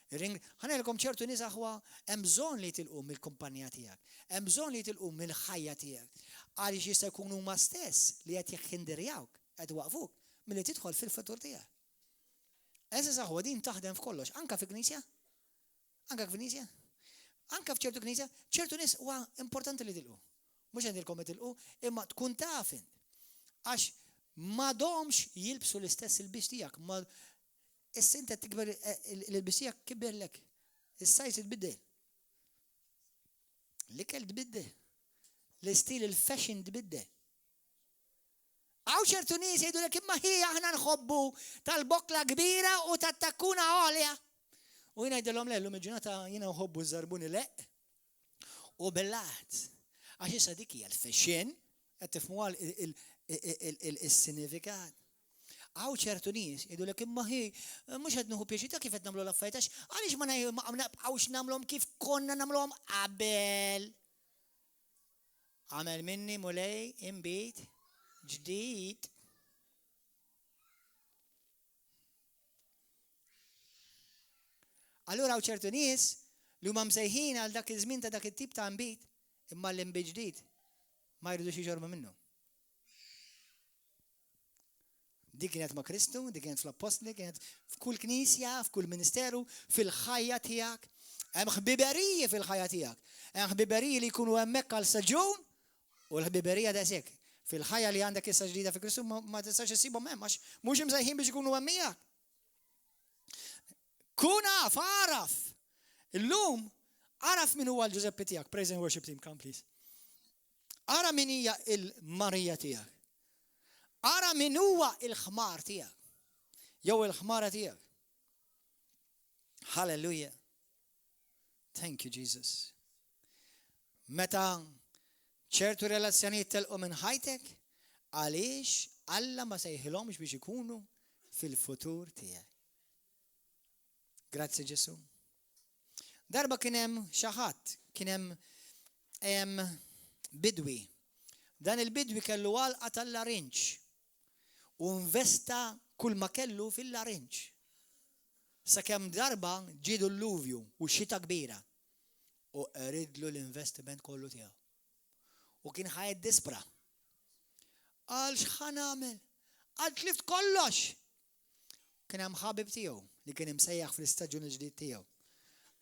Ħa ngħidilkom ċertu nies aħwa hemm bżonn li jitilqu mill-kumpanija tiegħek. Hemm bżonn li jitilqu mill-ħajja tiegħek. Għaliex jista' jkun huma stess li qed jikkindirjawk, qed iwaqqfuk milli tidħol fil-futur tiegħek. Eżis aħwa din taħdem f'kollox, anka fi knisja. Anka f'knisja. Anka f'ċertu knisja, ċertu nies huwa importanti li tilqu. Mhux ngħidilkom itilqu, imma tkun taf int. Għax m'għadhomx jilbsu l-istess ilbies tiegħek, ma issa inti qed tikber eh, l-ilbies tiegħek kiberlek. Is-size tbiddel. L-ikel tbiddel. L-istil il-fashion tbiddel. Hawn ċertu nies jgħidulek imma hi aħna nħobbu tal-bokla kbira u tat-takkuna għolja. U jiena ngħidilhom le llum il-ġurnata jiena nħobbu ż-żarbuni leq u bil-lat. Għax issa dik hija l-fashion, qed tifhmu il-sinifikat. Hawn ċertu nies jgħidulek imma hi mhux qed nieħu pjaċir ta' kif qed nagħmlu l-affarijiet għax għaliex ma nibqgħux nagħmluhom kif konna nagħmluhom qabel. Agħmel minni, Mulej, inbid. ġdid. Allura hawn ċertu nies li huma msejħin għal dak iż-żmien ta' dak it-tip ta' nbid, imma l-inbid ġdid ma jridux jixorbu minnu. Dik kienet ma' Kristu, dik kienet fl-appostli, kienet f'kull knisja, f'kull ministeru, fil-ħajja tiegħek. Hemm ħbiberiji fil-ħajja tiegħek. Hemm ħbiberiji li jkunu hemmhekk għal staġun u l-ħbiberija daqshekk. Fil-ħajja li għandek issa ġdida fi Kristu ma tistax issibhom hemm għax mhux imsejħin biex ikunu hemm miegħek. Kun af, għaraf. Illum, għaraf min huwa l-Ġużeppi tiegħek. Praise and worship team, come please. Ara min hija il-Marija tiegħek. Ara min huwa il-ħmar tiegħek. Jew il-ħmara tiegħek. Hallelujah. Thank you, Jesus. Meta ċertu relazzjonijiet telqu minn ħajtek, għaliex Alla ma sejħilhomx biex ikunu fil-futur tiegħek. Grazzi Ġesu. Darba kien hemm xi ħadd, kien hemm bidwi. Dan il-bidwi kellu għalqa tal-larinġ u investa kull ma kellu fil-larinġ. Sakemm darba ġie dulluvju u xita kbira u qeridlu l-investiment kollu tiegħu. U kien ħa jiddispra. Qal x'ħa nagħmel? Qal tlift kollox! Kien hemm ħabib tiegħu li kien imsejjaħ fl-istaġun il-ġdid tiegħu.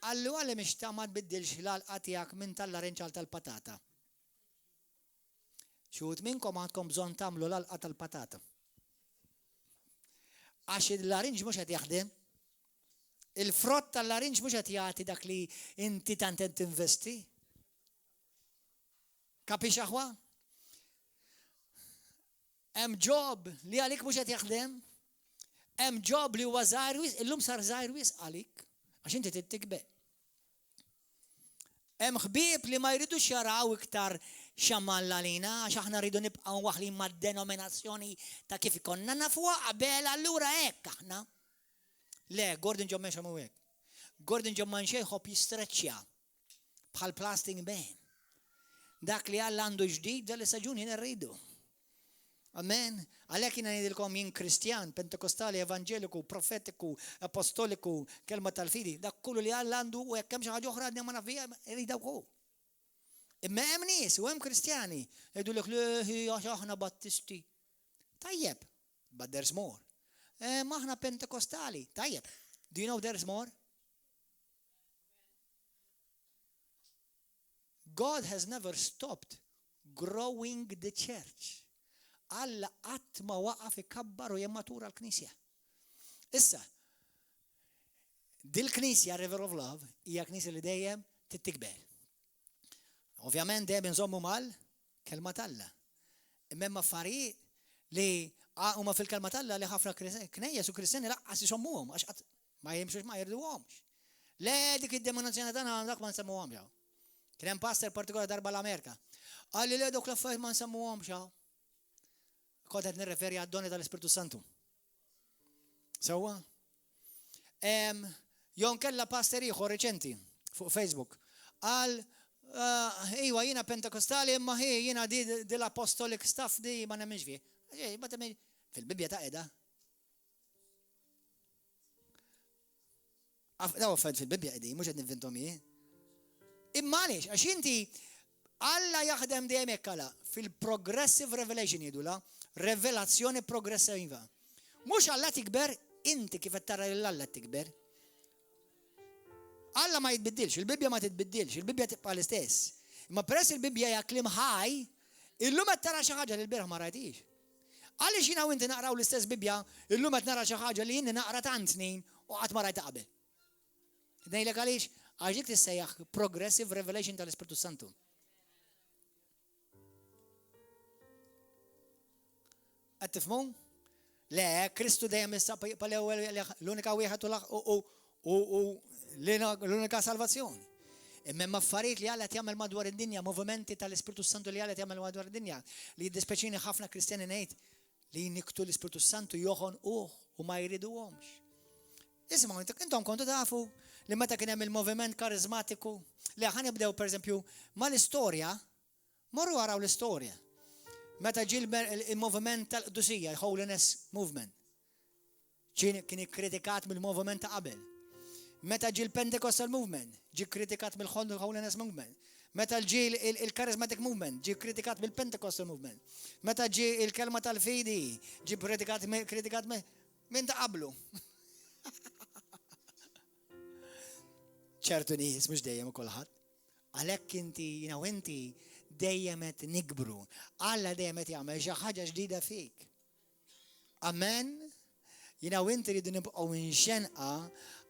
Qallu għalli mhix ta' ma tbiddilx l-għalqa tiegħek minn tal-larinġ għal tal-patata. Xi wħud minnkom għandkom bżonn tagħmlu l-għalqa tal-patata. Għax il-larinġ mhux qed jaħdem. Il-frott tal-larinġ mhux qed jagħti dak li inti tant qed tinvesti. Kapix aħwa? Hemm job li għalik mhux qed jaħdem. Hemm job li huwa żgħir wisq, illum sar żgħir wisq għalik, għax inti trid tikber. Hemm ħbieb li ma jridux jaraw iktar x'għamel għalina għax aħna rridu nibqgħu waħlin mad-denominazzjoni ta' kif konna nafuha qabel allura hekk aħna. Le, Gordon John Manche mhu hekk. Gordon John Manche jħobb jistreċċja bħal plastic man. Dak li Alla għandu ġdid dal istaġun jien rridu. Amen. Għalhekk jiena ngħidilkom jien Kristjan, Pentekostali, Evanġeliku, Profetiku, Apostoliku, kelma tal-fidi, dak kollu li Alla għandu u jekk hemm xi ħaġa oħra għadni ma naf biha, irridha wkoll. Imma hemm nies u hemm Kristjani jgħidulek le għax aħna Battisti. Tajjeb, but there's more. Eh, ma aħna Pentekostali. Tajjeb. Do you know there's more? God has never stopped growing the church. Alla qatt ma waqaf ikabbar u jemmatura l-Knisja. Issa, dil-Knisja River of Love hija Knisja li dejjem tittikber. Ovvjament dejjem inżommu mal-kelma t'Alla. Imma hemm affarijiet li huma fil-kelma t'Alla li ħafna knejjes u Kristjani laqqas isommuhom għax qatt Ma jimxux ma jirduhomx. Le dik id-denominazzjoni tagħna dak ma nsemmuhomx hawn. Kien hemm pastor partikolari darba l-Amerika. Qalli le dawk l-affarijiet ma nsemmuhomx hawn. Kont qed nirreferi għad-doni tal-Ispirtu Santu. Sewwa? Jon kella pastor ieħor reċenti fuq Facebook. Qal eh, iwa jiena Pentekostali imma hi jiena di l-apostolic stuff di ma nemminx fih. Fil-Bibbja ta' qiegħda. Daw affarijiet fil-Bibbja qegħdin, mhux qed nivvintom jien. Imma għaliex? Għax inti Alla jaħdem dejjem hekk għala fil-progressive revelation jgħidula, revelazzjoni progressiva. Mhux Alla tikber, inti kif qed tara lil Alla tikber. Alla ma jitbiddilx, il-Bibbja ma titbiddilx, il-Bibbja tibqa' l-istess. Imma peress il-Bibbja hija kliem ħaj, illum qed tara xi ħaġa li l-bieraħ ma rajtix. Għaliex jiena u inti naqraw l-istess Bibbja, illum qed nara xi ħaġa li jieni naqra tant snin u qatt ma rajtha qabel. Ngħidlek għaliex, għax dik tissejjaħ progressive revelation tal-Ispirtu Santu. Qed tifhmu? Le, Kristu dejjem issa pal-ewwel l-unika wieħed u l-unika salvazzjoni. Imma hemm affarijiet li Alla qed jagħmel madwar id-dinja, movimenti tal-Ispirtu Santu li Alla qed jagħmel madwar id-dinja, li jiddispeċini ħafna Kristjani ngħid li jniktu l-Ispirtu Santu joħonquh u ma jriduhomx. Isimgħu, intom kontu tafu li meta kien hemm il-moviment karizmatiku li ħa nibdew pereżempju mal-istorja, morru araw l-istorja. Meta ġie il-moviment tal-qdusija, il-Holiness Movement, kien ikkritikat mill-moviment ta' qabel. Meta ġie l-Pentecostal Movement, ġie kkritikat mill-Holiness Movement. Meta ġie il-Charismatic Movement, ġie kkritikat mill-Pentecostal Movement. Meta ġie il-kelma tal-fidi, ġie kritikat minn ta' qablu. ċertu nies, mhux dejjem kulħadd. Għalhekk inti, jiena u inti dejjem qed nikbru. Alla dejjem qed jagħmel xi ħaġa ġdida fik. Amen. Jiena u inti rridu nibqgħu nxenqa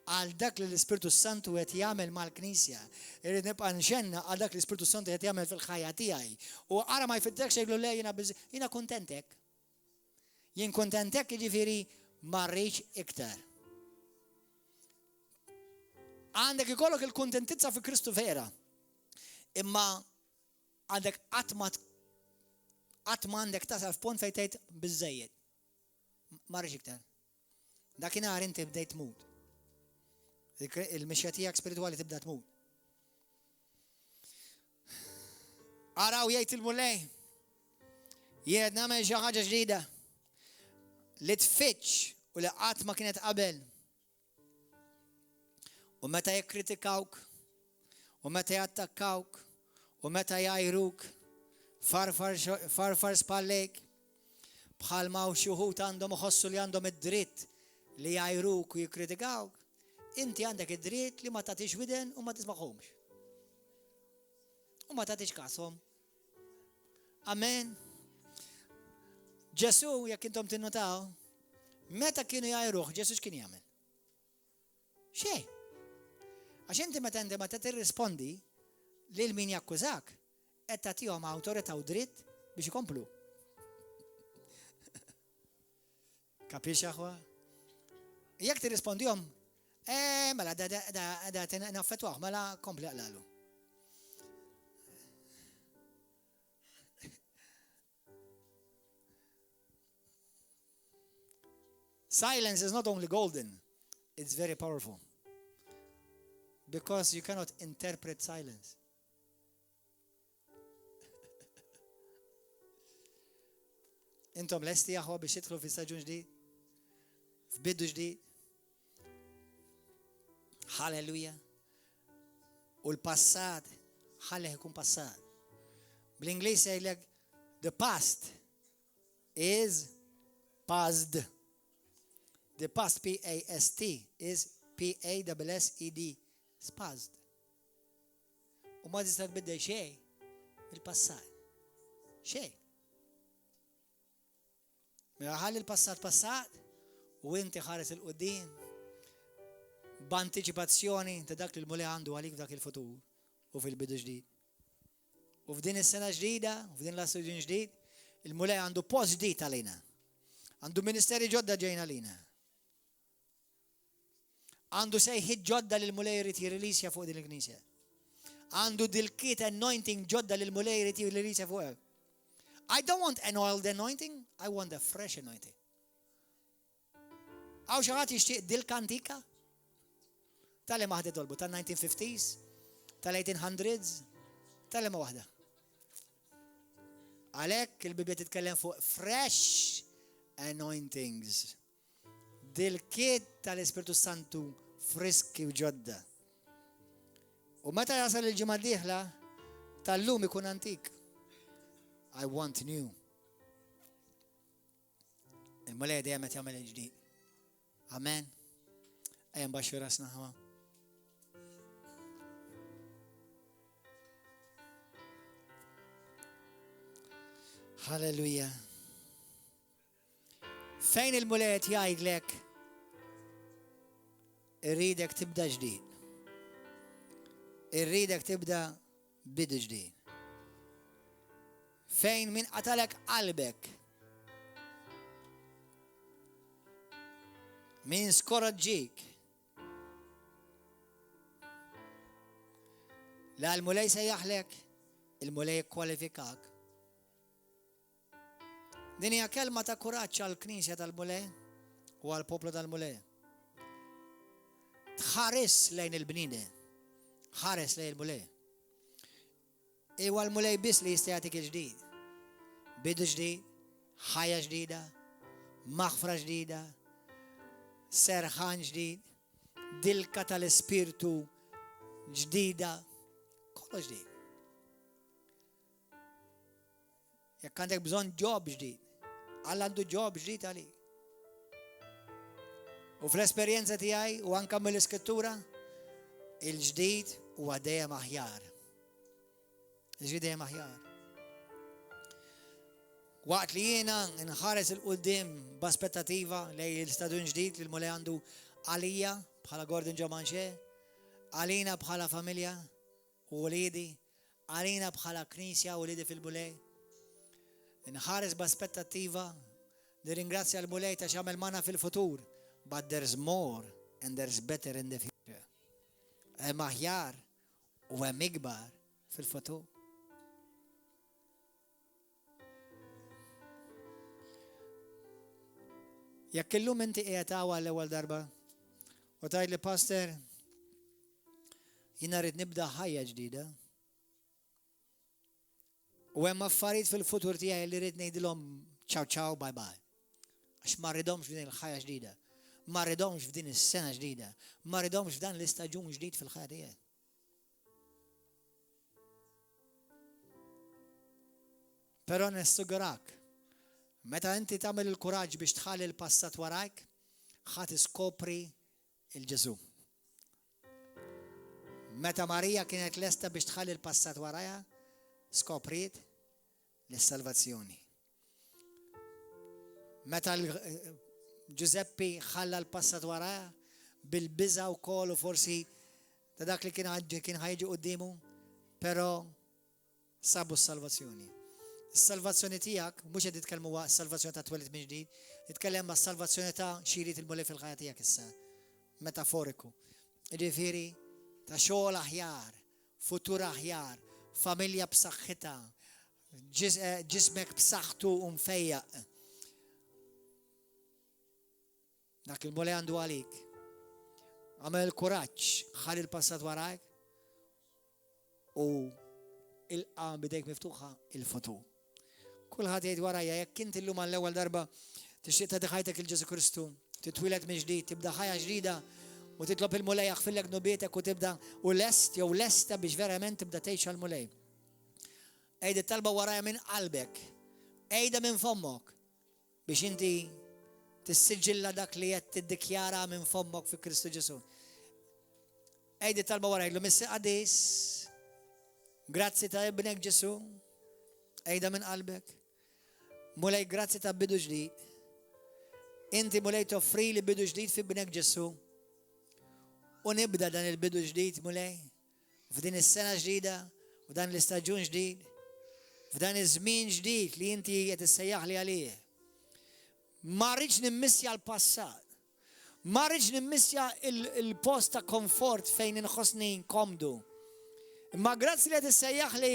għal dak li l-Ispirtu Santu qed jagħmel mal-Knisja. Irrid nibqa' nxenna għal dak li l-Ispirtu Santu qed jagħmel fil-ħajja tiegħi. U ara ma jfidderx jgħidlu le jiena jiena kuntent hekk. Jien kuntent hekk jiġifieri ma rridx iktar. Għandek ikollok il-kuntentizza fi Kristu vera. Imma għandek qatt ma qatt ma għandek tasal f'punt fejn tgħid biżejjed. Ma rridx iktar. Dakinhar inti bdejt tmut. Il-mixja tiegħek spiritwali tibda tmut. Araw jgħid il-Mulej, jien nagħmel xi ħaġa ġdida li tfittx u li qatt ma kienet qabel. U meta jikkritikawk, u meta jattakkawk, u meta jgħajruk, farfar, farfar spallejk, bħalma u xi wħud għandhom iħossu li għandhom id-dritt li jgħajruk u jikkritikawk, inti għandek id-dritt li ma tagħtix widen u ma tismagħhomx. U ma tagħtix kashom. Amen. Ġesu, jekk intom tinnotaw, meta kienu jgħajruh, Ġesu x'kien jagħmel? Xejn. Għax inti meta inti meta tirrispondi lil min jakkużak, qed tagħtihom awtorità u dritt biex ikomplu. Kapix aħwa? Jekk tirrispondihom, eh, mela da da da naffettwah, mela kompli aqlalu. Silence is not only golden, it's very powerful. Because you cannot interpret silence. Intom lesti aħwa biex tidħlu fi staġun ġdid? F'bidu ġdid? Halleluja. U l-passat ħallih ikun passat. Bl-Ingliż jgħidlek the past is past. The past P-A-S-T is P-A-S-S-E-D. Past. U ma tista' tbiddel xejn il-passat. Xejn. Mela ħalli l-passat passat u inti ħares il-qudiem b'antiċipazzjoni ta' dak li l-Mulej għandu għalik f'dak il-futur u fil-bidu ġdid. U f'din is-sena ġdida, u f'din l-istaġun ġdid, il-Mulej għandu post ġdid għalina. Għandu ministeri ġodda ġejna għalina. Għandu sejħiet ġodda li l-Mulej irid jirrilisja fuq din il-knisja. Għandu dilkiet anointing ġodda li l-Mulej irid jirrilisja fuq. I don't want an oiled anointing, I want a fresh anointing. Għaw xi ħadd jixtieq dilka antika? Tal-li maħdi tolbu, tal-1950s, tal-1800s, tal-li ma waħda. Għalhekk il-Bibja titkellem fuq fresh anointings. Dilkiet tal-Ispirtu Santu friski u ġodda. U meta jasal il-ġimgħa d-dieħla, tal-lum ikun antik. I want new. Il-Mulej dejjem qed jagħmel il-ġdid. Amen. Ejja nbaxxu rasna ħama. Halleluja. Fejn il-Mulej qed jgħidlek irridek tibda ġdid. Irridek tibda bidu ġdid. Fejn min qatalek qalbek. Min skoraġġik. La l-Mulej sejjaħlek, il-Mulej kwalifikak. Din hija kelma ta' kuraġġ għall-Knisja tal-Mulej u għall-poplu tal-Mulej. Tħares lejn il-bniedem, ħares lejn il-Mulej. Iwa l-Mulej biss li jista' jagħtik il-ġdid. Bidu ġdid, ħajja ġdida, maħfra ġdida, serħan ġdid, dilka tal-Ispirtu ġdida, kollox ġdid. Jekk għandek bżonn ġob ġdid, Alla għandu ġob ġdid għalik. U fl-esperjenza tiegħi u anka mill-iskrittura, il-ġdid huwa dejjem aħjar. Il-ġdid dejjem aħjar. Waqt li jiena nħares il-qudiem b'aspettativa lej il-stadun ġdid li l-Mulej għandu għalija bħala Gordon Ġomanxe, għalina bħala familja u wliedi, Għalina bħala Knisja u uliedi fil-Mulej, inħares b'aspettattiva, nirringrazzja l-Mulej ta' x'għamel magħna fil-futur, but there's more and there's better in the future. Hemm aħjar u hemm ikbar fil-futur. Jekk illum inti qiegħed hawn għall-ewwel darba u tgħid li pastor jiena rrid nibda ħajja ġdida. U hemm affarijiet fil-futur tiegħi li rrid ngħidilhom ciao ciao bye bye. Għax ma rridhomx f'din il-ħajja ġdida. Ma rridhomx f'din is-sena ġdida. Ma rridhomx f'dan l-istaġun ġdid fil-ħajja tiegħi. Però nassugurak, meta inti tagħmel il-kuraġġ biex tħalli l-passat warajk, ħa tiskopri il-Ġesù. Meta Marija kienet lesta biex tħalli l-passat warajha, skopriet lis-salvazzjoni. Meta Ġużeppi ħalla l-passat warajha, bil-biża' wkoll u forsi ta' dak li kien kien ħajġi quddiemu, però sabu s-salvazzjoni. Is-salvazzjoni tiegħek mhux qed nitkellmu waqt salvazzjoni ta' twelid minn ġdid, nitkellem ma' salvazzjoni ta' xi jrid il-Mulej fil-ħajja tiegħek issa. Metaforiku. Jiġifieri ta' xogħol aħjar, futur aħjar, familja b'saħħitha, eh, ġismek b'saħħtu u mfejjaq. Dak il-Mulej għandu għalik. Għamel kuraġġ, ħalli l-passat warajk u ilqa bidejk miftuħa il-futur. Kulħadd jgħid warajja jekk inti llum għall-ewwel darba tixtieq tagħti ħajtek il Ġesu Kristu, titwieled minn ġdid, tibda ħajja ġdida u titlob il-Mulej jaħfirlek dnubietek u tibda u lest jew lesta biex verament tibda tgħix għall-Mulej. Għid it-talba warajja minn qalbek. Għidha minn fommok. Biex inti tissiġilla dak li qed tiddikjara minn fommok fi Kristu Ġesu. Għid it-talba wara jgħidlu Missier Qadis, grazzi ta' ibnek Ġesu, għidha minn qalbek. Mulej grazzi ta' bidu ġdid. Inti Mulej toffri li bidu ġdid fi ibnek Ġesu. U nibda dan il-bidu ġdid Mulej F'din is-sena ġdida, f'dan l-istaġun ġdid, f'dan iż-żmien ġdid li inti qed issejjaħli għalih. Ma rridx nimmissja l-passat. Ma rridx nimmissja il-post ta' komfort fejn inħossni komdu. Imma grazzi li qed issejjaħli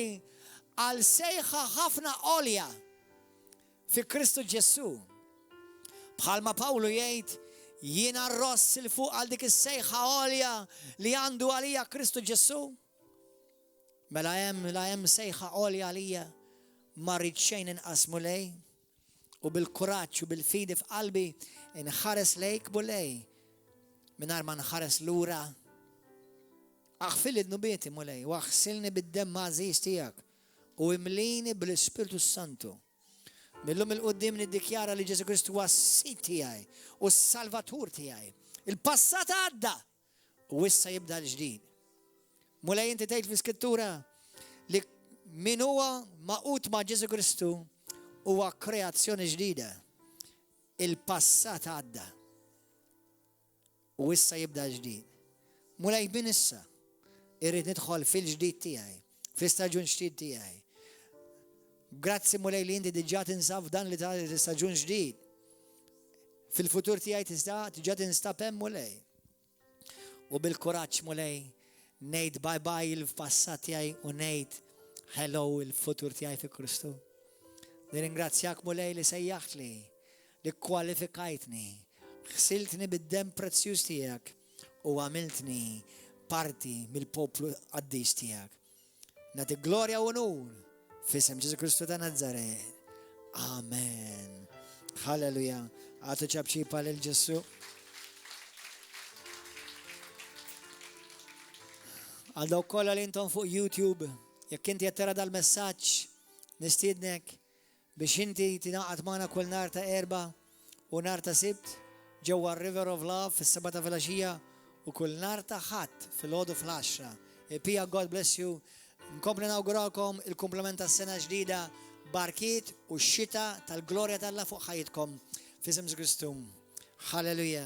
għal sejħa ħafna għolja Fi Kristu Ġesù. Bħalma Pawlu jgħid, jiena rross 'il fuq għal dik is-sejħa għolja li għandu għalija Kristu Ġesù. Mela hemm la hemm sejħa għolja għalija, ma rrid xejn inqas Mulej. U bil-kuraġġ u bil-fidi f'qalbi nħares lejk Mulej mingħajr ma nħares lura. Aħfirli dnubieti Mulej u aħsilni bid-demm għażiż tiegħek u imlini bl-Ispirtu Santu. Millum il-qoddim niddikjara li Ġesu Kristu huwa s-sid tiegħi u s-salvatur tiegħi. Il-passat għadda u issa jibda l-ġdid. Mulej inti tgħid fl-Iskrittura li min huwa maqut ma' Ġesu Kristu huwa kreazzjoni ġdida. Il-passat għadda. U issa jibda l-ġdid. Mulej minn issa irrid nidħol fil-ġdid tiegħi, fl-istaġun ġdid tiegħi. Grazzi Mulej li inti diġà tinsab f'dan li ta' l-istaġun ġdid. Fil-futur tiegħi tista' diġà tinstab hemm Mulej. U bil-kuraġġ Mulej ngħid bye bye il-passat tiegħi u ngħid hello il-futur tiegħi fi Kristu. Nirringrazzjak Mulej li sejjaħtli li kkwalifikajtni, ħsiltni bid-demm prezzjuż tiegħek u għamiltni parti mill-poplu qaddis tiegħek. Nagħtik glorja u unur f'isem Ġesu Kristu ta' Nazaret. Amen. Halleluja. Għatu ċapċipa lil Ġesù. Għal dawk kollha li intom fuq YouTube, jekk inti qed tara dal-messaġġ, nistiednek biex inti tingħaqad magħna kull nhar ta' Erbgħa u nhar ta' Sibt ġewwa r-River of Love fis-sebgħa ta' filgħaxija u kull nhar ta' Ħadd filgħodu fl-għaxra. Pia God bless you. Nkompli nawguralkom il-kumplament tas-sena ġdida barkiet u x-xita tal-glorja t'Alla fuq ħajjitkom f'isem Ġesù Kristu. Hallelujah.